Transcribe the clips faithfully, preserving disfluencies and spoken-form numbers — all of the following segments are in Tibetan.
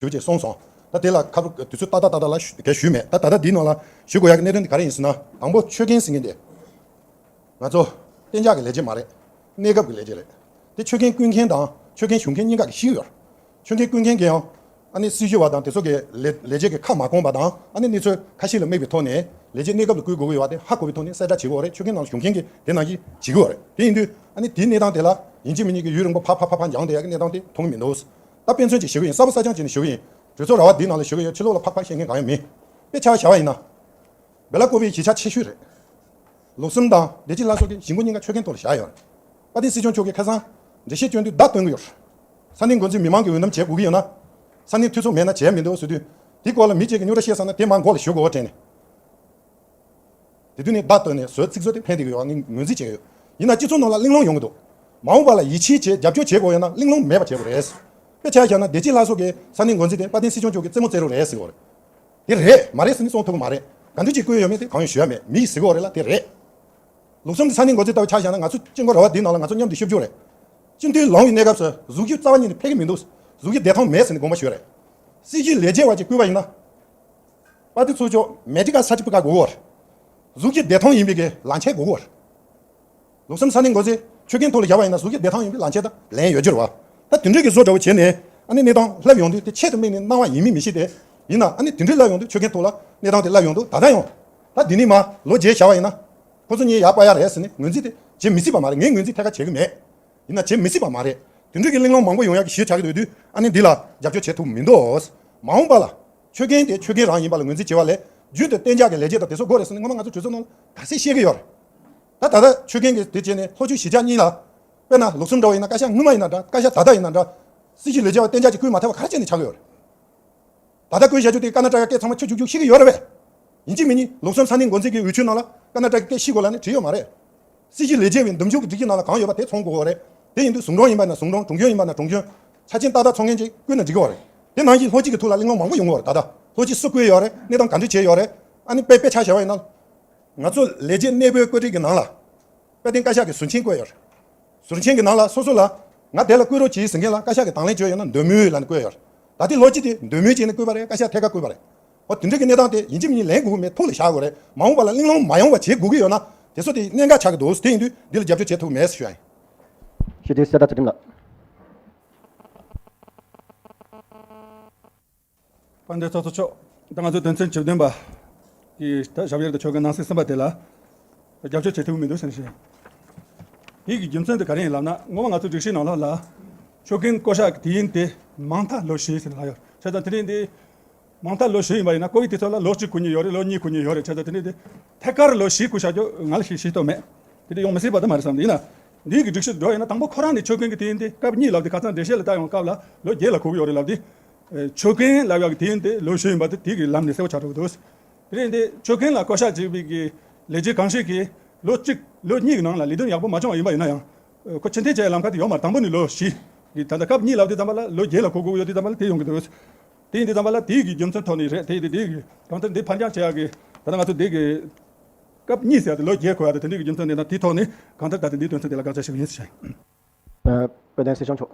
ཞུ་ཅེས་གསུངས་སོང་། ད་དེ་ལ་ཁ་དུས་ཚོད་ཏག་ཏག་ཏག་ཏག་ལ་ཞུ་གལ་ཞུས་མེད། ད་ད་ལྟ་འདིའི་ནང་ལ་ཞུ་དགོས་ཡག་གི་གནད་དོན་དེ་ག་རེ་ཡིན་ཟེར་ན། དང་པོ་ཆོད་གན་ཟེར་མཁན་དེ་ང་ཚོ་གཏན་འཇགས་ཀྱི་ལས་བྱེད་མ་རེད། གནས་སྐབས་ཀྱི་ལས་བྱེད་རེད། དེ་ཆོད་གན་བསྐུར་མཁན་དང་ཆོད་གན་ཞུ་མཁན་གཉིས་ཀ་གིས་ཤེས་ཀྱི་ཡོད་རེད། ཆོད་གན་བསྐུར་མཁན་གྱིས་ཡང་ཨ་ནི་སྲི་ཞུ་བ་དང་དེ་ཚོ་གི་ལས་ལས་བྱེད་ཀྱི་ཁ་མ་སྐོང་པ་དང་ཨ་ནི་གནས་ཚུལ་ཁ་ཤས་ལ་དམིགས་པའི་ཐོག་ནས་ལས་བྱེད་གནས་སྐབས་ལ་བསྐུར་དགོས་ཀྱི་ཡོད་པ་དེ་ཧ་གོ་བའི་ཐོག་ནས་གསལ་བསྒྲགས་བྱེད་ཀྱི་ཡོད་རེད། ཆོད་གན་ནང་ཞུགས་མཁན་གྱིས་དེ་ནང་བཞིན་བྱེད་ཀྱི་ཡོད་རེད། དེ་ཡིན་དུས་ཨ་ནི་དེའི་གནས་སྟངས་དེ་ལ་ཡིན་གཅིག་མིན་གཉིས་ཀྱི་ཡུན་རིང་པོ་ཕར་ཕར་ཕར་ཕར་འགྱངས་བསྡད་ཡག་གི་གནས་སྟངས་དེ་མཐོང་གི་མི་འདུག་ད་དཔེ་མཚོན་ཅིག་ཞུ་གི་ཡིན། གསར་པ་གསར་རྐྱང་བྱས་ནས་ཞུ་གི་ཡིན། གྲོས་ཚོགས་ར་བ་འདིའི་ནང་ལ་ཞུ་གི་ཡོད། ཕྱི་ལོགས་ལ་ཕར་ཕར་བཤད་མཁན་གང་ཡང་མེད། དཔེ་ཆ་བཞག་པ་ཡིན་ན། སྦེ་ལ་ཀོ་པའི་གཞིས་ཆགས་ཆེ་ཤོས་རེད། ལུགས་སྲོལ་དང་བདེ་སྐྱིད་ལྷ་ཚོགས་ཀྱི་གཞིས་འགོ་གཉིས་ཀ་ཆོད་གན་ཐོག་ལ་བཞག་ཡོད་རེད། དཔལ་ལྡན་སྲིད་སྐྱོང་མཆོག་གིས་ཁ་སང་འགྲེལ་བཤད་སྐྱོན་དུས་བརྡ་སྟོན་གྱི་ཡོད་རེད། ས་གནས་འགོ་འཛིན་མི་མང་གི་འོས་འདེམས་བྱེད་དགོས་ཀྱི་ཡོད་ན། ས་གནས་འཐུས་ཚོགས་མེད་ན་བྱེད་མི་འདུག་ཟེར་དུས། དེའི་སྐོར་ལ་མི་གཅིག་གིས་རྙོག་དྲ་བཤད་ཚར་ན་དེ་མར་མགོ་ལ་གཞུ་དགོས་པ་དྲན་ནས། དེ་དུས་ནས་བརྡ་སྟོན་ནས་བཟོས་ཚིག་མཛོད་དེ་ཕན་བདེ་གི་ཡོད་པ་ངས་ངོས་འཛིན་བྱེད་ཀྱི་ཡོད། ཡིན་ན་སྤྱི་ཚོགས་ནང་ལ་གླེང་སློང་ཡོང་གི་འདུག་མ་འོངས་པ་ལ་ཡིད་ཆེས་བྱེད་རྒྱབ་སྐྱོར་བྱེད་དགོས་ཡོད་ན་གླེང་སློང་མེད་པ་བྱེད་དགོས་རེད། དཔེ་ཆ་བཞག་ན་བདེ་སྐྱིད་ལྷ་ཚོགས་ཀྱི་ས་གནས་འགོ་འཛིན་དེ་དཔལ་ལྡན་སྲིད་སྐྱོང་མཆོག་གི་རྩེད་མོ་རྩེ་རོགས་རེད་ཟེར་གྱི་ཡོད་རེད། དེ་རེད་མ་རེད་ཟེར་ནས་གསུང་ཐུབ་ཀྱི་མ་རེད། ག་འདྲ་ཅིག་བསྐུར་ཡོད་མེད་དེ་གང་ཡང་ཞུ་ཡ་མེད། མི་ཡིས་ཟེར་གྱི་ཡོད་རེད་ལ་དེ་རེད། ལུགས་སྲོལ་གྱི་ས་གནས་འགོ་འཛིན་ལྟ་བུ་ཆ་བཞག་ན་ང་ཚོ་སྐྱེ་འགོ་ར་བ་འདིའི་ནང་ལ་ང་ཚོ་མཉམ་དུ་བཞུགས་རྒྱུ་རེད། སྤྱི་འཐུས་ལངས་པའི་གནས་སྐབས་སུ་གཟུགས་གཞི་རྩ་བ་ཉིད་ནས་ཕེབས་ཀྱི་མི་འདུག་གཟུགས་གཞི་བདེ་ཐང་མེད་ཟེར་ནས་དགོངས་པ་ཞུས་རེད། སྲིད་ཇུས་ལས་བྱེད་པ་ཅིག་བསྐུར་བ་ཡིན་ན། དཔལ་ལྡན་ཚོགས་གཙོ་མེ་ཏྲི་ཀ་ས་ཊི་ཕི་ཀེཊ་དགོས་ཀྱི་རེད། གཟུགས་གཞི་བདེ་ཐང་ཡིན་པའི་གི་ལམ་ཆས་དགོས་ཀྱི་རེད། ལུགས་སྲོལ་ས་གནས་འགོ་འཛིན་ཆོད་གན་ཐོག་ལ་བཞག་པ་ཡིན་ན་གཟུགས་གཞི་བདེ་ཐང་ཡིན་པའི་ལམ་ཆས་དང་ལན་ཡོད་རྒྱུ་རེད་བ། ད་དེ་འདྲའི་གི་བཟོ་འདྲ་བོ་བྱས་ནས་ཨ་ནི་གནས་སྟངས་ལྷབ་ཡོང་དུས་དེ་ཆེད་དུ་དམིགས་ནས་གནང་བ་ཡིན་མིན་མི་ཤེས་ཏེ། ཡིན་ན་ཨ་ནི་དེ་འདྲའི་ལྷབ་ཡོང་དུས་ཆོད་གན་ཐོག་ལ་གནས་སྟངས་དེ་ལྷབ་ཡོང་དུས་ད་ལྟ་ཡང་། ད་འདི་ནས་མར་ལོ་བརྒྱད་བཞག་པ་ཡིན་ན། ཁོ་ཚོ་གཉིས་ཡར་སྤར་ཡ་རེད་ཟེར་ནས་ངོས་འཛིན་དེ་བྱེད་མི་སྲིད་པ་མ་རེད། ངས་ངོས་འཛིན་ཐད་ཀར་བྱེད་ཀྱི་མེད། ཡིན་ན་བྱེད་མི་སྲིད་པ་མ་རེད། དེ་འདྲའི་གི་གླེང་སློང་མང་པོ་ཡོང་ཡག་གི་གཞི་ཆགས་ཀྱི་ཡོད་དུས་ཨ་ནི་འདི་ལ་རྒྱབ་སྐྱོར་བྱེད་ཐུབ་མི་འདུག་མ་འོངས་པ་ལ་ཆོད་གན་དེ་ཆོད་གན་རང་ཡིན་པ་ལ་ངོས་འཛིན་བྱེད་པ་ལས་རྒྱུན་དུ་གཏན་འཇགས་ཀྱི་ལས་བྱེད་དང་དེ་ཚོ་དགོས་རེད་ཟེར་ནས་སྔོན་མ་ང་ཚོ་གྲོས་ཚོགས་ནང་ལ་ག་ཚད་བཤད་ཀྱི་ཡོད་རེད། ད་ད་ལྟ་ཆོད་གན་གྱི་དེ་བྱས་ནས་ལྷོ་ཕྱོགས་གཞིས་ཆགས་གཉིས་ལ། དཔེར་ན་ལུགས་སྲོལ་འདྲ་བོ་ཡིན་ན་བཀའ་ཤག་སྔོན་མ་ཡིན་ན་འདྲ། བཀའ་ཤག་ད་ལྟ་ཡིན་ན་འདྲ། སྲིད་ཇུས་ལས་བྱེད་པ་གཏན་འཇགས་ཅིག་བསྐུར་མ་ཐུབ་པ་ག་རེ་བྱས་ནས་ཆགས་ཀྱི་ཡོད་རེད། ད་ལྟ་བསྐུར་བཞག་རྒྱུ་དེ་ཀར་ན་ཊ་ཀའི་སྐད་ཚང་མ་ཆུ་རྒྱུག་རྒྱུག་ཤེས་ཀྱི་ཡོད་རེད་པས། ཡིན་གཅིག་མིན་གཉིས་ལུགས་སྲོལ་ས་གནས་འགོ་འཛིན་གྱི་འོས་ཆོས་ནང་ལ་ཀར་ན་ཊ་ཀའི་སྐད་ཤེས་དགོས་ལབ་ནས་བྲིས་ཡོད་མ་རེད། སྲིད་ཇུས་ལས་བྱེད་པའི་འདེམས་ཤོག་གི་སྒྲིག་གཞི་ནང་ལ་གང་ཡོད་པ་དེ་ཚང་དགོས་པ་རེད། དེ་ཡིན་དུས་ཟུང་འབྲེལ་ཡིན་པ་ན་ཟུང་འབྲེལ། གྲོང་ཁྱེར་ཡིན་པ་ན་གྲོང་ཁྱེར། ཆ་རྐྱེན་ཏག་ཏག་ཚང་མཁན་ཅིག་བསྐུར་ན་འགྲིག་གི་རེད། དེ་ནང་བཞིན་ལྷོ་སྤྱི་གི་ཐོག་ལ་གླེང་སློང་མང་པོ་ཡོང་གི་རེད། ད་ལྟ་ལྷོ་སྤྱི་སུ་བསྐུར་ཡོད་རེད། གནས་སྟངས་ག་འདྲ་བྱས་ཡོད་རེད། ཨ་ནི་དཔེ་དཔེ་ཆ་བཞག་པ་ཡིན་ན། ང་ཚོ་ལས་བྱེད་གནས་སྤོའི་བཀོད་སྒྲིག་གི་ནང་ལ། དཔལ་ལྡན་བཀའ་ཤག་གི་ཟུར་མཆན་བཀོད་ཡོད་རེད། ཟུར་མཆན་གྱི་ནང་ལ་སོ་སོ་ལ། ང་དེ་ལ་བསྐུར་རོགས་གྱིས་ཟེར་མཁན་ལ་བཀའ་ཤག་གིས་དང་ལེན་བྱས་ཡོད་ན་འདོད་མོས་ལབ་ནས་བཀོད་ཡོད་རེད། ད་ལྟའི་ལྷོ་སྤྱི་དེ་འདོད་མོས་བྱས་ནས་བསྐུར་བ་རེད། བཀའ་ཤག་ཐད་ཀར་བསྐུར་བ་རེད། འོ་དེ་འདྲ་གི་གནས་སྟངས་དེ་ཡིན་གཅིག་མིན་གཉིས་ལན་དགོས་ཀྱི་མེད། ཐུགས་ལ་བཞག་དགོས་རེད། མ་འོངས་པ་ལ་གླེང་སློང་མ་ཡོང་བ་བྱེད་དགོས་ཀྱི་ཡོད་ན། དེ་ཚོ་དེ་གནད་འགག་ཆགས་ཀྱི་འདུག་དེ་ཡིན་དུས་འདི་ལ་རྒྱབ་སྐྱོར་བྱེད་ཐུབ་མེད་ཞུ་ཡ་ཡིན། སྤྱི་འཐུས་གསེར་རྟ་ཚུལ་ཁྲིམས་ལགས། དཔལ་ལྡན་ཚོགས་གཙོ་མཆོག་ད་ང་ཚོའི་དོན་ཚན་བཅུ་བདུན་པ་གི་ད་ཞབས་གཡེར་དང་ཆོད་གན་ནང་གསེས་གསུམ་པ་དེ་ལ་རྒྱབ་སྐྱོར་བྱེད་ཐུབ་མི་འདུག་ཟེར་ནས་བཤད། དེ་གི་རྒྱུ་མཚན་དེ་ག་རེ་ཡིན་ལབ་ན། སྔོན་མ་ང་ཚོ་སྒྲིག་གཞི་ནང་ལོགས་ལ་ཆོད་གན་བསྐོ་གཞག་གི་དུས་ཡུན་དེ་མང་མཐའ་ལོ་བཞི་ཟེར་ནས་ལབ་ཡོད། བྱས་ཙང་དེ་རིང་འདི་མང་མཐའ་ལོ་བཞི་ཡིན་པ་ཡིན་ན་བསྐོ་གི་དུས་ཚོད་ལ་ལོ་གཅིག་འཁོར་མཁན་ཡོད་རེད། ལོ་གཉིས་འཁོར་མཁན་ཡོད་རེད། བྱས་ཙང་དེ་རིང་འདི་ཐད་ཀར་ལོ་བཞི་བསྐོ་བཞག་རྒྱུ་ང་ལ་ཤེས་ཤེས་རྟོགས་མེད། དེ་འདྲ་ཡོང་མི་སྲིད་པ་དེ་མ་རེད་བསམ། ཡིན་ན་འདིའི་གི་སྒྲིག་གཞི་འགྲོ་ཡིན་ན་དང་པོ་ཁོ་རང་ནས་ཆོད་གན་གི་དུས་ཡུན་དེ་སྐབས་གཉིས་ལབ་དེ། ཁ་སང་འགྲེལ་བཤད་ལ་ལྟ་ཡོང་སྐབས་ལ་ལོ་བརྒྱད་ལ་གོ་གི་ཡོད་རེད་ལབ་དེ། ཆོད་གན་ལབ་ཡག་གི་དུས་ཡུན་དེ་ལོ་བཞི་ཡིན་པ་དེ་དེ་གི་ལམ་ནས་གསལ་པོ་ཆགས་འགྲོ་གི་འདུག་དེ་རིང་དེ་ཆོད་གན་ལ་བསྐོ་གཞག་བྱས་པའི་གི་ལས་བྱེད་གང་ཞིག་གིས་ལོ་གཅིག་ལོ་གཉིས་ཀྱི་ནང་ལ་ལས་དོན་ཡག་པོ་མ་བྱུང་བ་ཡིན་པ་ཡིན་ན་ཡང་། ཁོ་ཕྱིར་འཐེན་བྱེད་ཡག་ལམ་ཁ་དེ་ཡོད་མ་རེད། དང་པོ་ནས་ལོ་བཞི་གི་ད་ལྟ་སྐབས་གཉིས་ལབ་དུས་ཙམ་པ་ལ་ལོ་བརྒྱད་ལ་གོ་དགོས་ཀྱི་ཡོད་དུས་ཙམ་པ་ལ་དེ་ཡོང་གི་འདུག་དེ་ཡིན་དུས་ཙམ་པ་ལ་དེའི་གི་རྒྱུ་མཚན་ཐོག་ནས་རེད། དེ་ཡིན་དུས་དེའི་གི་གང་ལྟར་འདི་ཕར་འགྱངས་བྱེད་ཡག་གི་ད་ལྟ་ང་ཚོ་འདི་གི་སྐབས་གཉིས་ཟེར་ཡག་དེ་ལོ་བརྒྱད་འཁོར་ཡག་དེ་དེ་འདྲའི་གི་རྒྱུ་མཚན་ནི་ད་དེའི་ཐོག་ནས་གང་ལྟར་ད་ལྟ་འདིའི་དོན་ཚན་དེ་ལ་བཀའ་རྒྱ་ཞུ་གི་ཡིན་ཟེར་བྱས། དཔལ་ལྡན་སྲིད་སྐྱོང་མཆོག་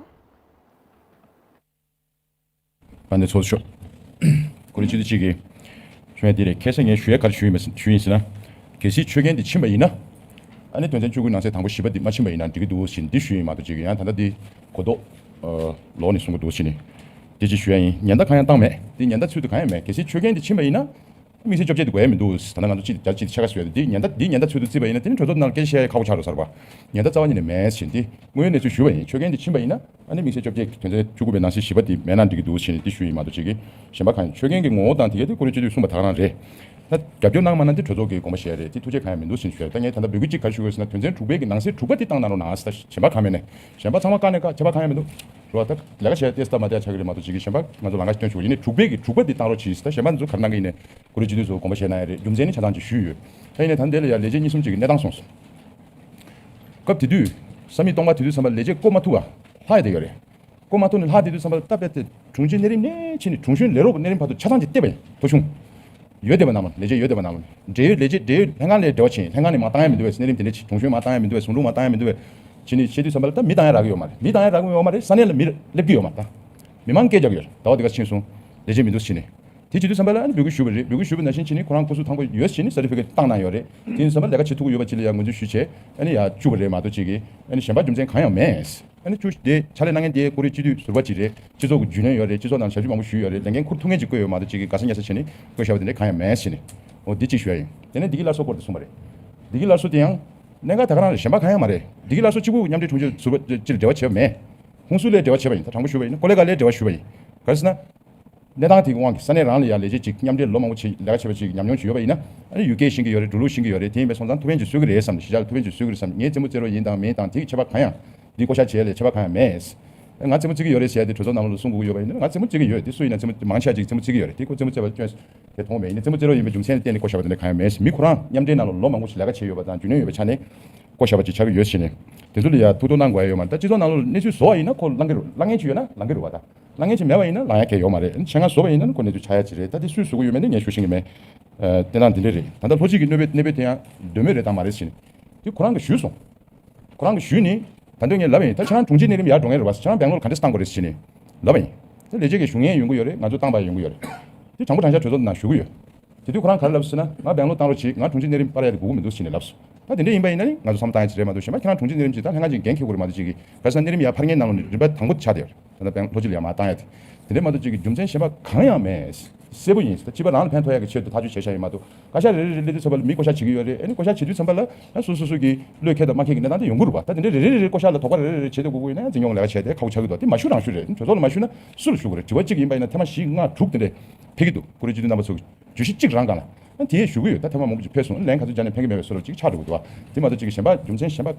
དཔལ་ལྡན་ཚོགས་གཙོ་མཆོག་ཀོ་རི་སྤྱི་འཐུས་གཅིག་གིས་ཞུ་ཡ་འདི་རེད། ཁ་སང་ངས་ཞུ་ཡ་ག་རེ་ཞུས་ཡིན་པ་ཞུས་ཡིན་ཟེར་ན། གལ་སྲིད་ཆོད་གན་འདི་ཕྱིན་པ་ཡིན་ན། ཨ་ནི་དོན་ཚན་བཅུ་དགུ་ནང་གསེས་དང་པོ་བཞི་པ་འདི་མ་ཕྱིན་པ་ཡིན་ན་འགྲིག་གི་འདུག་ཟེར་འདི་ཞུས་ཡིན་མ་གཏོགས་ཅིག་ཡང་ད་ལྟ་འདི་གོ་རྟོགས་ལོག་ནས་གསུང་གི་འདུག་ཟེར་ནས་འདི་ཅིག་ཞུ་ཡ་ཡིན། ཉེན་བརྡ་གང་ཡང་བཏང་མེད། འདི་ཉེན་བརྡ་ཚུལ་དུ་གང་ཡང་མེད། གལ་སྲིད་ཆོད་གན་འདི་ཕྱིན་པ་ཡིན་ན། དམིགས་བསལ་བཅོ་བརྒྱད་དེ་དགོས་ཡ་མི་འདུག་ད་ལྟ་ང་ཚོ་ཅི་རྒྱ་ཆེ་ཆ་ག་ཞུ་ཡ་དེ་འདི་ཉེན་བརྡ་འདི་ཉེན་བརྡ་ཚུལ་དུ་བརྩིས་པ་ཡིན་ན་དེ་ནི་གྲོས་ཚོགས་ནང་སྐད་ཆ་བཤད་ཡ་ཁག་པོ་ཆགས་འགྲོ་ས་རེད་པ། ཉེན་བརྡ་རྩ་བ་ཉིད་ནས་མེད་ཟེར་འདི་དངོས་ཡོད་གནས་ཚུལ་ཞུ་བ་ཡིན། ཆོད་གན་འདི་ཕྱིན་པ་ཡིན་ན་ཨ་ནི་དམིགས་བསལ་བཅོ་བརྒྱད་དོན་ཚན་བཅུ་དགུ་པའི་ནང་གསེས་བཞི་པ་འདི་མེད་ན་འགྲིག་གི་འདུག་ཟེར་ནས་འདི་ཞུ་ཡིན་མ་གཏོགས་ཅིག་གི་གཞན་པ་གང་ཡང་ཆོད་གན་གྱི་ངོ་བོ་དང་དེ་ག་དེ་ཀོ་རི་སྤྱི་འཐུས་གསུངས་པ་ད་ག་རང་རེད། ད་རྒྱབ་སྐྱོར་གནང་མ་གནང་འདི་གྲོས་ཚོགས་ཀྱི་དགོངས་པ་བཞེས་རེད། དེ་ཐུགས་རྗེ་གང་ཡང་མི་འདུག་ཟེར་ནས་ཞུ་ཡ་རེད། ད་ངས་ད་ལྟ་འབོད་སྐུལ་གཅིག་ག་རེ་ཞུ་དགོས་ཟེར་ན་དོན་ཚན་དྲུག་པའི་གི་ནང་གསེས་དྲུག་པ་འདི་བཏང་གནང་རོགས་གནང་ཟེར། ད་གཞན་པ་གང་མེད་ནས་གཞན་པ་ཚང་མ་བཀག་ནས་བཀག་བྱས་ཏེ་སྟབས་མ་བདེ་ཆགས་ཀྱི་རེད་མ་གཏོགས་ཅིག་གི་གཞན་པ་ང་ཚོ་ལམ་ཁ་སྐྱོན་ཞུ་གི་ཡིན་ནས་དྲུག་པའི་གི་དྲུག་པ་འདི་བཏང་རོགས་གྱིས་ཟེར། ད་གཞན་པ་ཚོ་ག་རེ་གནང་གི་ཡིན་ནས། ཀོ་རི་སྤྱི་འཐུས་ཚོ་དགོངས་པ་བཞེས་གནང་ཡ་རེད། རྒྱུ་མཚན་ནི་ཆ་ཚང་ཅིག་ཞུས་ཡོད། ད་ཡིན་ནའི་ད་འདི་ལ་ཡ་ལས་བྱེད་གཉིས་གསུམ་ཅིག་གི་གནས་སྟངས་གསུངས་སོང་། སྐབས་དེ་དུས་ས་མིག་སྟོང་པ་དེ་དུས་ཙམ་པ་ལས་བྱེད་བསྐོ་མ་ཐུབ་པ་ལྷག་ཡ་དེ་ཡོད་རེད། བསྐོ་མ་ཐུབ་ནས་ལྷག་དེ་དུས་ཙམ་པ་ད་དཔེ་དེ་དྲུང་ཆེ་གནས་རིམ་ནས་ཕྱིན་ནས་དྲུང་གཞོན་ལས་རོགས་ཀྱི་གནས་རིམ་བར་དུ་ཆ་ཚང་ཅིག་བལྟས་པ་ཡིན། ཐོ་གཞུང་ཡོད་བསྡད་པ་ནང་མ་ལས་བྱེད་ཡོད་བསྡད་པ་ནང་མ་འབྲེལ་ཡོད་ལས་བྱེད་འབྲེལ་ཡོད་ལྷན་ཁང་ལས་འབྲེལ་བ་བྱེད་ལྷན་ཁང་ནས་མར་བཏང་ཡ་མི་འདུག་བས། གནས་རིམ་དེ་འདྲ་ཅིག་དྲུང་གཞོན་མར་བཏང་ཡ་མི་འདུག་བས། ཟུང་དྲུང་མར་བཏང་ཡ་མི་འདུག་བས། བྱས་ནས་བྱེད་དུས་ཙམ་པ་ལ་ད་མི་བཏང་ཡ་རག་གི་ཡོད་མ་རེད། མི་བཏང་ཡ་རག་གི་ཡོད་མ་རེད། ས་གནས་ལ་མི་སླེབས་ཀྱི་ཡོད་མ་རེད། ད་མི་མང་སྐད་རྒྱག་གི་ཡོད་རེད། ཟླ་བ་འདི་ག་ཕྱིན་སོང་། ལས་བྱེད་མི་འདུག་ཟེར་ནས། དེ་བྱེད་དུས་ཙམ་པ་ལ་ཨ་ནི་འབོད་སྐུལ་ཞུས་པ་རེད། འབོད་སྐུལ་ཞུས་པ་ནང་བཞིན་བྱས་ནས་ཁོ་རང་ཁོ་ཚོ་དང་པོ་ཡོད་ཟེར་ནས་སར་ཊི་ཕི་ཀེཊ་བཏང་གནང་ཡོད་རེད། དེ་ཡིན་ཙམ་པ་ལས་ཀ་བྱེད་ཐུབ་ཀྱི་ཡོད་པ་ཅིག་ལ་ཡང་ངོས་འཛིན་ཞུས་བྱས་ཨ་ནི་ཡར་བཅུག་པ་རེད་མ་གཏོགས་ཅིག་གིས་ཨ་ནི་གཞན་པ་རྒྱུ་མཚན་གང་ཡང་མེད། ཨ་ནི་བཅུ་དེ་ཕྱག་ལས་གནང་མཁན་དེ་ཀོ་རི་སྤྱི་འཐུས་ཟུར་པ་ཅིག་རེད། སྤྱི་ཚོགས་ཀྱི་རྒྱུས་ལོན་ཡོད་རེད། སྤྱི་ཚོགས་ནང་ཞབས་ཕྱི་མང་པོ་ཞུས་ཡོད་རེད། ལས་འགན་འཁུར་ཐུབ་མཁན་ཅིག་བསྐོས་ཡོད་མ་གཏོགས་ཅིག་གིས་དགའ་ས་ཉེ་ས་བྱས་ནས་བསྐོས་བཞག་པ་དེ་འདྲ་གང་ཡང་མེད་ཟེར་ནས། འོ་འདི་གཅིག་ཞུ་ཡ་ཡིན། དེ་ནས་བདེ་སྐྱིད་སླར་གསོ་སྐོར་དུ་གསུངས་པ་རེད། བདེ་སྐྱིད་སླར་གསོ་དེ་ཡང་གནད་འགག་ད་ག་རང་རེད། གཞན་པ་གང་ཡང་མ་རེད། བདེ་སྐྱིད་སླར་གསོ་གཅིག་པུ་མཉམ་འབྲེལ་དྲུང་ཆེ་ཟུར་པ་ཅིག་འབྲེལ་བ་བྱས་པ་མེད། ཧུན་སུར་ལས་འབྲེལ་བ་བྱས་པ་ཡིན། ད་དྲང་པོ་ཞུས་པ་ཡིན་ན་ཀོ་ལི་གྷལ་ལས་འབྲེལ་བ་ཞུས་པ་ཡིན། ག་རེ་ཟེར་ན། གནས་སྟངས་དེ་གི་དབང་གིས་ས་གནས་རང་ལ་ཡང་ལས་བྱེད་ཅིག་མཉམ་འབྲེལ་ལོ་མང་པོ་བྱས་ལས་ཀ་བྱས་པ་ཅིག་ཉམས་མྱོང་ཅིག་ཡོད་པ་ཡིན་ན། ཨ་ནི་ཡུལ་སྐད་ཤེས་ཀྱི་ཡོད་རེད། འགྲོ་ལུགས་ཤེས་ཀྱི་ཡོད་རེད། དེ་ཡིན་པའི་སོང་ཙང་ཐུགས་ཕན་ཅིག་གསོས་ཀྱི་རེད་བསམ། གཞིས་ཆགས་ལ་ཐུགས་ཕན་ཅིག་གསོས་ཀྱི་རེད་བསམ། ངའི་རྩེད་མོ་རྩེ་རོགས་ཡིན་དང་མིན་དང་དེ་གི་ཁྱད་པར་གང་ཡང་། འདི་བསྐོ་བཞག་བྱས་ལས་ཁྱད་པར་གང་ཡང་མེད། ང་རྩེད་མོ་རྩེ་གི་ཡོད་རེད་ཟེར་ཡ་དེ་གྲོས་ཚོགས་ནང་ལོགས་ལ་གསུང་དགོས་ཀྱི་ཡོད་པ་ཡིན་ན། ང་རྩེད་མོ་རྩེ་གི་ཡོད། དེ་སུ་ཡིན་ན་རྩེད་མོ་མང་ཆེ་བ་ཅིག་རྩེད་མོ་རྩེ་གི་ཡོད་རེད། དེ་ཁོ་རྩེད་མོ་རྩེ་བ་སྐྱོན་དེ་མཐོང་མེད་ཡིན་ན། རྩེད་མོ་རྩེ་རོགས་ཡིན་པའི་རྒྱུ་མཚན་ལ་བརྟེན་ནས་བསྐོ་བཞག་པ་དེ་འདྲ་གང་ཡང་མེད། མི་ཁོ་རང་མཉམ་འབྲེལ་ནང་ལ་ལོ་མང་པོ་ཞིག་ལས་ཀ་བྱས་ཡོད་པ་དང་རྒྱུས་ལོན་ཡོད་པའི་ཆ་ནས་བསྐོ་བཞག་པ་ཅིག་ཆགས་ཀྱི་ཡོད་ཟེར་ནས། དེ་ཚོ་ལ་ཡ་ཐུགས་གཏོང་གནང་དགོས་ཡ་ཡོད་མ་རེད། ད་སྤྱི་ཚོགས་ནང་ལོགས་ལ་གནས་ཚུལ་བཟོ་བ་ཡིན་ན་ཁོ་བླང་གི་རེད། བླང་མཁན་ཅིག་ཡོད་ན་བླང་གི་རེད་བ། ད་བླང་མཁན་ཅིག་མེད་པ་ཡིན་ན་བླང་ཡ་གང་ཡང་ཡོད་མ་རེད། ཆེད་མངགས་བཟོ་བ་ཡིན་ན་ཁོ་གནས་ཚུལ་ཆགས་ཡ་ཅིག་རེད། ད་དེ་སུས་བཟོ་གི་ཡོད་མེད་ནི་ངས་ཞུ་ཤེས་ཀྱི་མེད། ཨ་བསྟན་སྟངས་འདི་འདྲ་རེད། ད་ལྟ་ལྷོ་སྤྱི་གི་གནོད་པའི་གནོད་པའི་དེ་ཡང་འདོད་མོས་རེད་དང་མ་རེད་ཟེར་ནས། དེ་ཁོ་རང་གིས་ཞུས་སོང་། ཁོ་རང་གིས་ཞུས་ནས། ད་དུང་ངས་ལབ་པ་ཡིན། ད་ཁྱེད་རང་དྲུང་ཆེ་གནས་རིམ་ཡར་འགྲོ་མཁན་རེད་བ། ཁྱེད་རང་སྦེང་ལོར་ག་འདྲས་བཏང་དགོས་རེད་ཟེར་ནས་ལབ་པ་ཡིན། ད་ལས་བྱེད་ཀྱི་ཞུ་མཁན་ཡོང་གི་ཡོད་རེད། ང་ཚོ་བཏང་པ་ཡོང་གི་ཡོད་རེད། དེ་དྲང་པོ་དྲང་བཞག་གྲོས་ཚོགས་ནང་ཞུ་གི་ཡོད། དེ་དུས་ཁོ་རང་ག་རེ་ལབ་ཟེར་ན། ང་སྦེང་ལོར་བཏང་རོགས་བྱེད། ང་དྲུང་ཆེ་གནས་རིམ་སྤར་ཡ་དེ་དགོས་ཀྱི་མི་འདུག་ཟེར་ནས་ལབ་སོང་། ད་དེ་འདྲ་ཡིན་པ་ཡིན་ན་ནི་ང་ཚོ་བསམ་བློ་བཏང་ཡ་ཅིག་རེད་མ་གཏོགས། གཞན་པ་ཁྱེད་རང་དྲུང་ཆེ་གནས་རིམ་ཅིག་ད་ལྷན་ཁང་ཅིག་འགན་འཁྱེར་དགོས་རེད་མ་གཏོགས་ཅིག་གིས། ག་རེ་ཟེར་ན་གནས་རིམ་ཡར་འཕར་མཁན་ནང་ལ་ནི་རིམ་པ་དང་པོ་ཆགས་བསྡད་ཡོད་རེད། ད་ལྟ་སྦེང་ལྷོ་སྤྱི་ལ་ཡར་མར་བཏང་ཡ་དེ། དེ་འདྲ་མ་གཏོགས་ཅིག་གི་རྒྱུ་མཚན་གཞན་པ་གང་ཡང་མེད། གསལ་པོ་ཡིན། ད་སྤྱི་པ་རང་ལ་ཕན་ཐོགས་ཡ་གི་ཆེད་དུ་ཐག་གཅོད་བྱས་བཞག་ཡིན་མ་གཏོགས། བཀའ་ཤག་རེ་རེ་རེ་སླེབས་དུས་ཙམ་པ་ལ་མི་བསྐོ་བཞག་བྱེད་ཀྱི་ཡོད་རེད། ཨ་ནི་བསྐོ་བཞག་བྱེད་དུས་ཙམ་པ་ལ་ཡང་སོ་སོ་སོ་གི་བློས་འཁེལ་དང་མ་འཁེལ་གྱི་གནས་སྟངས་དེ་ཡོང་གི་རེད་པ། ད་དེ་འདྲ་རེ་རེ་རེ་བསྐོ་བཞག་ལ་དོགས་པ་རེ་རེ་རེ་བྱེད་དུ་དགོས་ཀྱི་ཡོད་ན་ཡང་འཛིན་སྐྱོང་ལས་ཀ་བྱས་ཏེ་ཁག་པོ་ཆགས་ཀྱི་འདུག་དེ་མ་ཞུ་རང་ཞུ་རེད། གྲོས་ཚོགས་ལ་མ་ཞུས་ན་སུ་ལ་ཞུ་དགོས་རེད། དྲི་བ་གཅིག་ཡིན་པ་ཡིན་ན་ཐེངས་མ་བཞི་ལྔ་དྲུག་དེ་འདྲ་ཕེབས་ཀྱི་འདུག་ཀུ་རེ་སྤྱི་འཐུས་རྣམ་པ་ཚོ་གི་བརྗོད་གཞི་གཅིག་རང་སྒང་ལ། ཨ་དེ་ཞུ་གི་ཡོད། ད་ཐེངས་མ་མང་པོ་ཅིག་ཕེབས་སོང་། ལན་ག་ཚོད་བརྒྱབ་ནས་ཕན་གྱི་མེད་པའི་བཟོ་འདྲ་ཅིག་ཆགས་འགྲོ་གི་འདུག་དེ་མ་གཏོགས་ཅིག་གཞན་པ་རྒྱུ་མཚན་གཞན་པ་